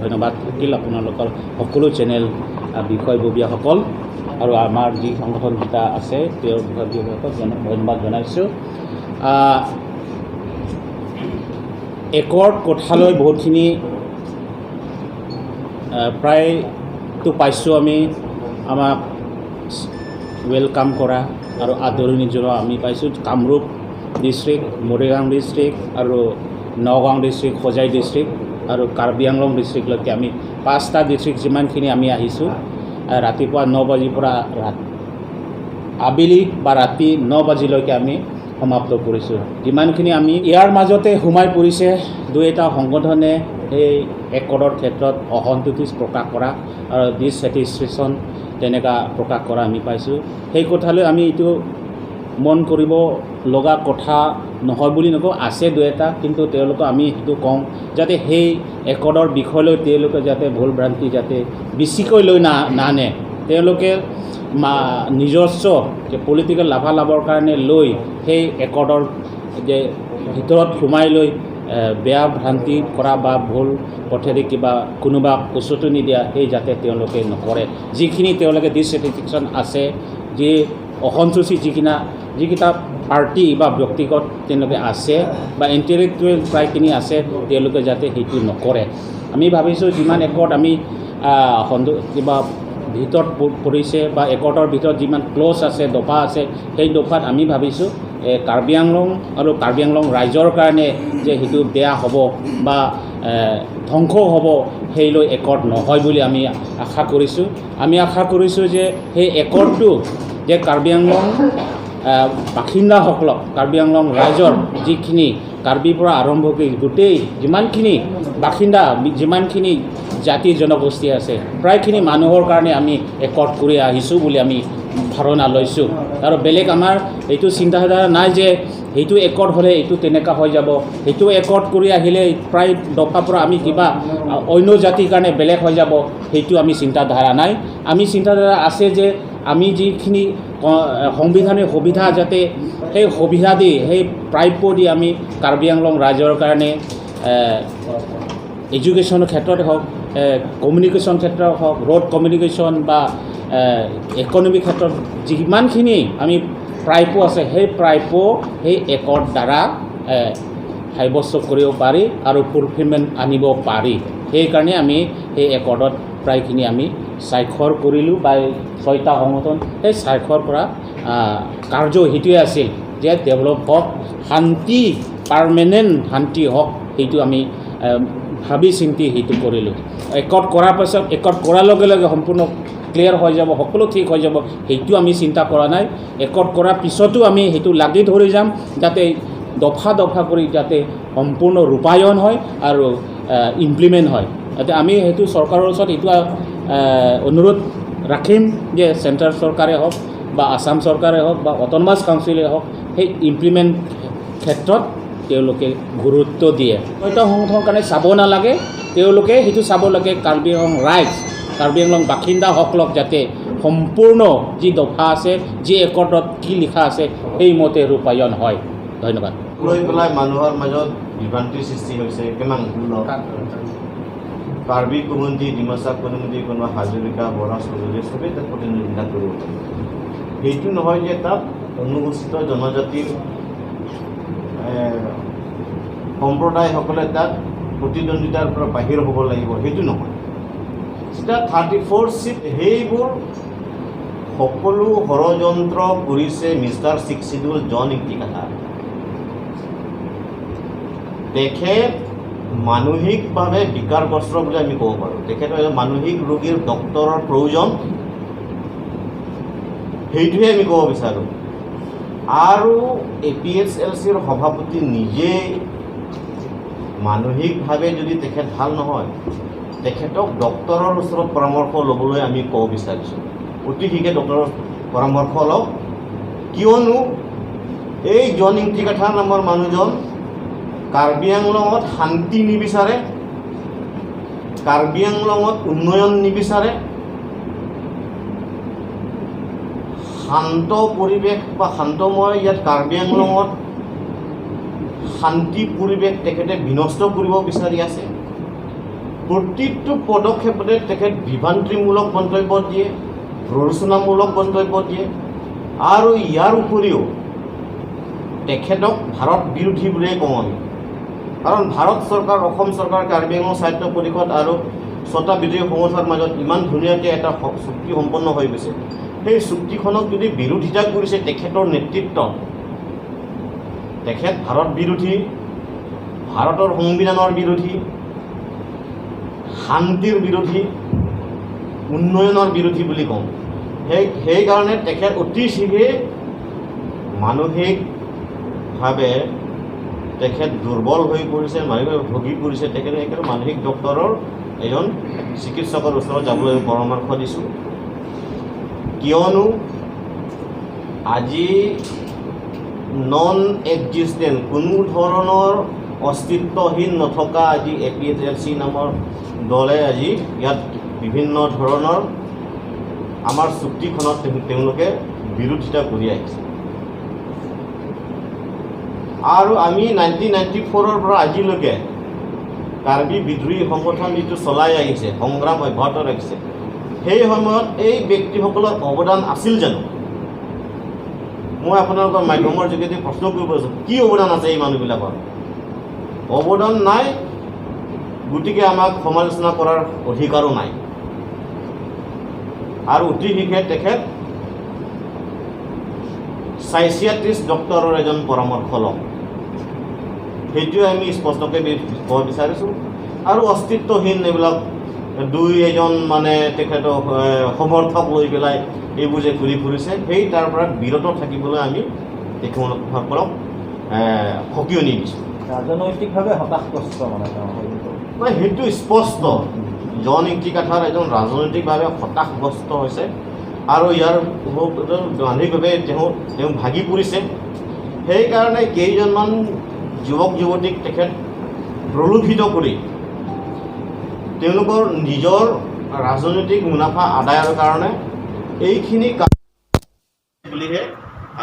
ধন্যবাদ থাকিল আপোনালোকৰ সকলো চেনেল বিষয়ববীয়াসকল আৰু আমাৰ যি সংগঠনকেইটা আছে তেওঁৰ বিষয়ববীয়াসকলক ধন্যবাদ জনাইছোঁ। একৰ্ড কথালৈ বহুতখিনি প্ৰায়তো পাইছোঁ আমি, আমাক welcome কৰা আৰু আদৰণি জনোৱা আমি পাইছোঁ। কামৰূপ ডিষ্ট্ৰিক্ট, মৰিগাঁও ডিষ্ট্ৰিক্ট আৰু নগাঁও ডিষ্ট্ৰিক্ট, হোজাই ডিষ্ট্ৰিক্ট আৰু কাৰ্বি আংলং ডিষ্ট্ৰিক্টলৈকে আমি 5টা ডিষ্ট্ৰিক্ট যিমানখিনি আমি আহিছোঁ, ৰাতিপুৱা 9 বাজিৰ পৰা আবেলি বা ৰাতি 9 বাজিলৈকে আমি সমাপ্ত কৰিছোঁ। যিমানখিনি আমি ইয়াৰ মাজতে সোমাই পৰিছে দুই এটা সংগঠনে সেই একৰ্ডৰ ক্ষেত্ৰত অসন্তুষ্টি প্ৰকাশ কৰা আৰু ডিছছেটিছফেকশ্যন তেনেকুৱা প্ৰকাশ কৰা আমি পাইছোঁ। সেই কথালৈ আমি এইটো মন কৰিব লগা কথা নহয় বুলি নকওঁ, আছে দুই এটা, কিন্তু তেওঁলোকক আমি সেইটো কওঁ যাতে সেই একৰ্ডৰ বিষয়লৈ তেওঁলোকে যাতে ভুল ভ্ৰান্তি যাতে বেছিকৈ লৈ নানে, তেওঁলোকে নিজস্ব যে পলিটিকেল লাভালাভৰ কাৰণে লৈ সেই একৰ্ডৰ যে ভিতৰত সোমাই লৈ বেয়া ভ্ৰান্তি কৰা বা ভুল পথেৰে কিবা কোনোবা উচটনি দিয়া সেই যাতে তেওঁলোকে নকৰে। যিখিনি তেওঁলোকে ডিছছেটিছফেকশ্যন আছে, যি অসন্তুষ্টি যিকেইটা পাৰ্টি বা ব্যক্তিগত তেওঁলোকে আছে বা ইণ্টেলেকচুৱেল প্ৰায়খিনি আছে, তেওঁলোকে যাতে সেইটো নকৰে। আমি ভাবিছোঁ যিমান একৰ্ড আমি কিবা ভিতৰত পৰিছে বা একৰ্ডৰ ভিতৰত যিমান ক্লজ আছে, দফা আছে, সেই দফাত আমি ভাবিছোঁ কাৰ্বি আংলং আৰু কাৰ্বি আংলং ৰাইজৰ কাৰণে যে সেইটো বেয়া হ'ব বা ধ্বংস হ'ব সেই লৈ একৰ্ড নহয় বুলি আমি আশা কৰিছোঁ। আমি আশা কৰিছোঁ যে সেই একৰ্ডটো যে কাৰ্বি আংলং বাসিন্দাসকলক, কাৰ্বি আংলং ৰাইজৰ যিখিনি কাৰ্বিৰ পৰা আৰম্ভ কৰি গোটেই যিমানখিনি বাসিন্দা, যিমানখিনি জাতি জনগোষ্ঠী আছে, প্ৰায়খিনি মানুহৰ কাৰণে আমি একৰ্ড কৰি আহিছোঁ বুলি আমি ধাৰণা লৈছোঁ। আৰু বেলেগ আমাৰ এইটো চিন্তাধাৰা নাই যে সেইটো একৰ্ড হ'লে এইটো তেনেকুৱা হৈ যাব, সেইটো একৰ্ড কৰি আহিলে প্ৰায় দফাৰ পৰা আমি কিবা অন্য জাতিৰ কাৰণে বেলেগ হৈ যাব, সেইটো আমি চিন্তাধাৰা নাই। আমি চিন্তাধাৰা আছে যে আমি যিখিনি সংবিধানৰ সুবিধা যাতে সেই সুবিধা দি সেই প্ৰাপ্য দি আমি কাৰ্বি আংলং ৰাইজৰ কাৰণে এডুকেশ্যনৰ ক্ষেত্ৰতে হওক, কমিউনিকেশ্যন ক্ষেত্ৰত হওক, ৰোড কমিউনিকেশ্যন বা ইকনমিক ক্ষেত্ৰত যিমানখিনি আমি প্ৰাপ্য আছে, সেই প্ৰাপ্য সেই একৰ্ড দ্বাৰা সাব্যস্ত কৰিব পাৰি আৰু ফুলফিলমেণ্ট আনিব পাৰি। সেইকাৰণে আমি সেই একৰ্ডত প্ৰায়খিনি আমি স্বাক্ষৰ কৰিলোঁ বা 6টা সংগঠন সেই স্বাক্ষৰ কৰা কাৰ্য সেইটোৱে আছিল যে ডেভেলপ হওক, শান্তি, পাৰ্মানেণ্ট শান্তি হওক, সেইটো আমি ভাবি চিন্তি সেইটো কৰিলোঁ। একৰ্ড কৰাৰ পাছত, একৰ্ড কৰাৰ লগে লগে সম্পূৰ্ণ ক্লিয়াৰ হৈ যাব, সকলো ঠিক হৈ যাব, সেইটো আমি চিন্তা কৰা নাই। একৰ্ড কৰাৰ পিছতো আমি সেইটো লাগি ধৰি যাম যাতে দফা দফা কৰি যাতে সম্পূৰ্ণ ৰূপায়ণ হয় আৰু ইমপ্লিমেণ্ট হয়। যাতে আমি সেইটো চৰকাৰৰ ওচৰত এইটো অনুৰোধ ৰাখিম যে চেণ্ট্ৰেল চৰকাৰে হওক বা আছাম চৰকাৰে হওক বা অট'নমাছ কাউন্সিলে হওক, সেই ইমপ্লিমেণ্ট ক্ষেত্ৰত তেওঁলোকে গুৰুত্ব দিয়ে। হয়তো সংগঠনৰ কাৰণে চাব নালাগে, তেওঁলোকে সেইটো চাব লাগে কাৰ্বি আংলং ৰাইজ, কাৰ্বি আংলং বাসিন্দাসকলক যাতে সম্পূৰ্ণ যি দফা আছে, যি একৰ্ডত কি লিখা আছে সেইমতে ৰূপায়ণ হয়। ধন্যবাদ। লৈ পেলাই মানুহৰ মাজত বিভ্ৰান্তিৰ সৃষ্টি হৈছে। কিমান কাৰ্বি কমিউনিটি, ডিমাচা কমিউনিটি, কোনোবা হাজৰিকা, বৰা, চৌধুৰী চবেই তাত প্ৰতিনিধিত্ব কৰিব পাৰে। সেইটো নহয় যে তাত অনুসূচিত জনজাতিৰ সম্প্ৰদায়সকলে তাত প্ৰতিদ্বন্দ্বিতাৰ পৰা বাহিৰ হ'ব লাগিব, সেইটো নহয়। যেতিয়া 34 চিট, সেইবোৰ সকলো ষড়যন্ত্ৰ কৰিছে মিষ্টাৰ ছিক্স চিডিউল জন ইংতিকাথা। তেখেত মানসিকভাৱে বিকাৰগ্ৰস্ত বুলি আমি ক'ব পাৰোঁ। তেখেতৰ এজন মানসিক ৰোগীৰ ডক্তৰৰ প্ৰয়োজন, সেইটোহে আমি ক'ব বিচাৰোঁ। আৰু এ পি এইচ এল চিৰ সভাপতি নিজেই মানসিকভাৱে যদি তেখেত ভাল নহয়, তেখেতক ডক্তৰৰ ওচৰত পৰামৰ্শ ল'বলৈ আমি ক'ব বিচাৰিছোঁ। অতি শীঘ্ৰে ডক্তৰৰ পৰামৰ্শ লওক, কিয়নো এই জন ইংতিকাথা নামৰ মানুহজন কাৰ্বি আংলঙত শান্তি নিবিচাৰে, কাৰ্বি আংলঙত উন্নয়ন নিবিচাৰে, শান্ত পৰিৱেশ বা শান্তময় ইয়াত কাৰ্বি আংলঙত শান্তি পৰিৱেশ তেখেতে বিনষ্ট কৰিব বিচাৰি আছে। প্ৰতিটো পদক্ষেপতে তেখেত বিভ্ৰান্তিমূলক মন্তব্য দিয়ে, প্ৰৰোচনামূলক মন্তব্য দিয়ে। আৰু ইয়াৰ উপৰিও তেখেতক ভাৰত বিৰোধী বুলিয়ে কওঁ আমি, কাৰণ ভাৰত চৰকাৰ, অসম চৰকাৰ, কাৰ্বি আংলং স্বায়ত্ত পৰিষদ আৰু ছটা বিদ্ৰোহী সংস্থাৰ মাজত ইমান ধুনীয়াকৈ এটা চুক্তি সম্পন্ন হৈ গৈছে। সেই চুক্তিখনক যদি বিৰোধিতা কৰিছে তেখেতৰ নেতৃত্বত, তেখেত ভাৰত বিৰোধী, ভাৰতৰ সংবিধানৰ বিৰোধী, শান্তিৰ বিৰোধী, উন্নয়নৰ বিৰোধী বুলি কওঁ। সেইকাৰণে তেখেত অতি শীঘ্ৰে মানসিকভাৱে তেখেত দুৰ্বল হৈ পৰিছে, মানসিকভাৱে ভুগি পৰিছে। তেখেতে সেইকাৰণে মানসিক ডক্তৰৰ এজন চিকিৎসকৰ ওচৰত যাবলৈ পৰামৰ্শ দিছোঁ। কিয়নো আজি নন এক্সিষ্টেণ্ট, কোনো ধৰণৰ অস্তিত্বহীন নথকা আজি এপিএইচএলচি নামৰ দলে আজি ইয়াত বিভিন্ন ধৰণৰ আমাৰ চুক্তিখনত তেওঁলোকে বিৰোধিতা কৰি আহিছে। আৰু আমি 1994ৰ পৰা আজিলৈকে কাৰ্বি বিদ্ৰোহী সংগঠন যিটো চলাই আহিছে, সংগ্ৰাম অব্যাহত ৰাখিছে, সেই সময়ত এই ব্যক্তিসকলৰ অৱদান আছিল জানো? মই আপোনালোকৰ মাধ্যমৰ যোগেদি প্ৰশ্ন কৰিব বিচাৰিছোঁ, কি অৱদান আছে এই মানুহবিলাকৰ? অৱদান নাই, গতিকে আমাক সমালোচনা কৰাৰ অধিকাৰো নাই। আৰু অতি শীঘ্ৰে তেখেত চাইচিয়াট্ৰিষ্ট ডক্তৰৰ এজন পৰামৰ্শ লওক, সেইটোৱে আমি স্পষ্টকৈ ক'ব বিচাৰিছোঁ। আৰু অস্তিত্বহীন এইবিলাক দুই এজন মানে তেখেতক সমৰ্থক লৈ পেলাই এইবোৰ যে ঘূৰি ফুৰিছে, সেই তাৰ পৰা বিৰত থাকিবলৈ আমি তেখেতসকলক সকিয়নি দিছোঁ। ৰাজনৈতিকভাৱে হতাশগ্ৰস্ত মানে তেওঁ? মানে সেইটো স্পষ্ট, জন ইংতিকাথাৰ এজন ৰাজনৈতিকভাৱে হতাশগ্ৰস্ত হৈছে আৰু ইয়াৰ মানসিকভাৱে তেওঁ তেওঁ ভাগি পৰিছে। সেইকাৰণে কেইজনমান যুৱক যুৱতীক তেখেত প্ৰলোভিত কৰি তেওঁলোকৰ নিজৰ ৰাজনৈতিক মুনাফা আদায়ৰ কাৰণে এইখিনি কাম বুলিহে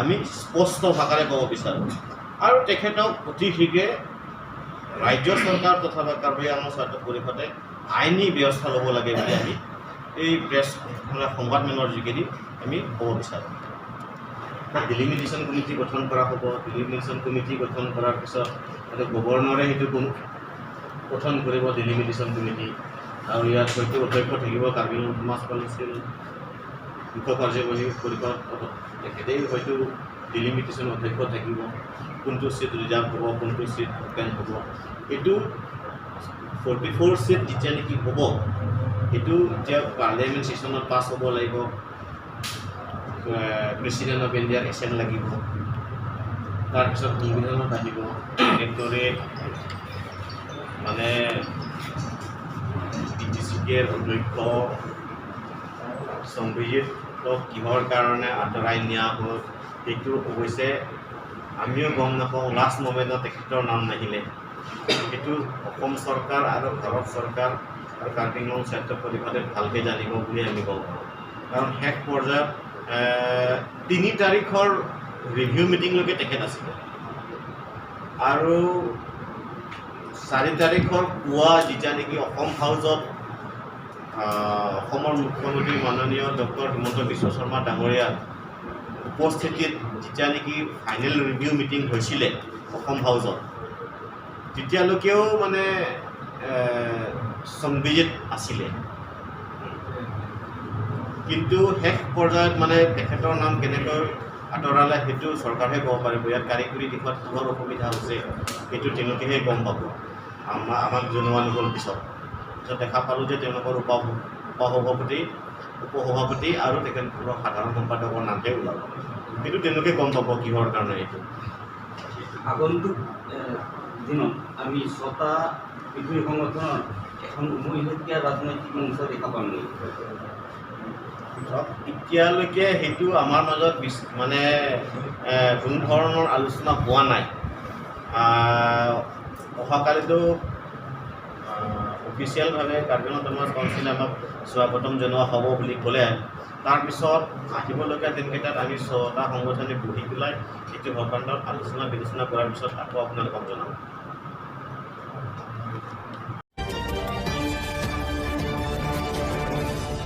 আমি স্পষ্ট ভাষাৰে ক'ব বিচাৰোঁ। আৰু তেখেতক অতি শীঘ্ৰে ৰাজ্য চৰকাৰ তথা কাৰ্বি আংলং স্বায়ত্ত পৰিষদে আইনী ব্যৱস্থা ল'ব লাগে বুলি আমি এই প্ৰেছ মানে সংবাদমেলৰ যোগেদি আমি ক'ব বিচাৰোঁ। ডিলিমিটেশ্যন কমিটি গঠন কৰা হ'ব। ডিলিমিটেশ্যন কমিটি গঠন কৰাৰ পিছত তাতে গভৰ্ণৰে সেইটো গঠন কৰিব ডিলিমিটেশ্যন কমিটি। আৰু ইয়াত হয়তো অধ্যক্ষ থাকিব কাৰ্বি আংলং সমাজ কাউন্সিল মুখ্য কাৰ্যবাহী পৰিষদ, তেখেতেই হয়তো ডিলিমিটেশ্যন অধ্যক্ষ থাকিব। কোনটো ছিট ৰিজাৰ্ভ হ'ব, কোনটো ছিট অপেন হ'ব, এইটো 44 ছিট যেতিয়া নেকি হ'ব, সেইটো এতিয়া পাৰ্লিয়ামেণ্ট ছেশ্যনত পাছ হ'ব লাগিব, প্ৰেচিডেণ্ট অফ ইণ্ডিয়াৰ এচেণ্ট লাগিব, তাৰপিছত সংবিধানত আহিব। এনেদৰে মানে বিটিচিকেৰ অধ্যক্ষ সংবিজিতক কিহৰ কাৰণে আঁতৰাই নিয়া হ'ল, সেইটো অৱশ্যে আমিও গম নাপাওঁ। লাষ্ট মমেণ্টত তেখেতৰ নাম নাহিলে। সেইটো অসম চৰকাৰ আৰু ভাৰত চৰকাৰ আৰু কাৰ্বি আংলং স্বায়ত্ত পৰিষদে ভালকৈ জানিব বুলি আমি গম পাওঁ। কাৰণ শেষ পৰ্যায়ত 3 তাৰিখৰ ৰিভিউ মিটিংলৈকে তেখেত আছিলে আৰু 4 তাৰিখৰ পুৱা যেতিয়া নেকি অসম হাউচত অসমৰ মুখ্যমন্ত্ৰী মাননীয় ডক্টৰ হিমন্ত বিশ্ব শৰ্মা ডাঙৰীয়াৰ উপস্থিতিত যেতিয়া নেকি ফাইনেল ৰিভিউ মিটিং হৈছিলে অসম হাউচত, তেতিয়ালৈকেও মানে সংবিজিত আছিলে। কিন্তু শেষ পৰ্যায়ত মানে তেখেতৰ নাম কেনেকৈ আঁতৰালে, সেইটো চৰকাৰহে ক'ব পাৰিব। ইয়াত কাৰিকৰী দিশত কিহৰ অসুবিধা হৈছে, সেইটো তেওঁলোকেহে গম পাব। আমাক জনোৱা নহ'ল। পিছত পিছত দেখা পালোঁ যে তেওঁলোকৰ উপ সভাপতি, উপসভাপতি আৰু তেখেতলোকৰ সাধাৰণ সম্পাদকৰ নামহে ওলাল। সেইটো তেওঁলোকে গম পাব কিহৰ কাৰণে এইটো। আগন্তুক দিনত আমি ছটা বিদ্ৰোহী সংগঠনৰ এখন উমৈহতীয়া ৰাজনৈতিক মঞ্চ দেখা পাম নেকি? ধৰক, এতিয়ালৈকে সেইটো আমাৰ মাজত মানে কোনো ধৰণৰ আলোচনা হোৱা নাই। অহাকালিতো অফিচিয়েলভাৱে কাৰ্বি আংলং অট'নমাছ কাউন্সিলে আমাক স্বাগতম জনোৱা হ'ব বুলি ক'লে। তাৰপিছত আহিবলগীয়া দিনকেইটাত আমি ছটা সংগঠনে বহি পেলাই এইটো সংক্ৰান্তত আলোচনা বিলোচনা কৰাৰ পিছত আকৌ আপোনালোকক জনাম।